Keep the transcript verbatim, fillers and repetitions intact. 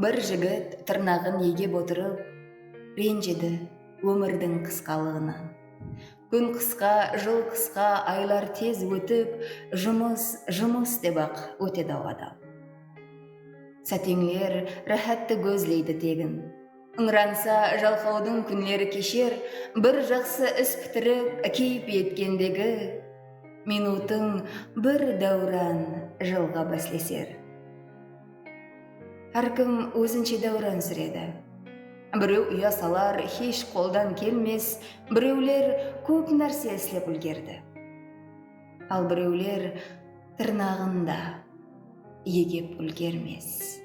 Bir jigit tırnaǵın egep otırıp, renjidi ómirdiń qısqalıǵınan. Kún qısqa, jıl qısqa, aylar tez ótip, jumıs, jumıs dep-aq ótedi-aw adam. Sáteńler ráhátti gózleydi tegin. Ińransa jalqawdıń kúnleri kesher, bir jaqsı is pitirip, keyip etkendegi minutıń bir dáwran jılǵa básleser. Hár kim ózinshe dáwran súredi. Birew uya salar, hesh qoldan kelmes, birewler kóp nárse islep úlgerdi. Al birewler tırnaǵın da egep úlgermes.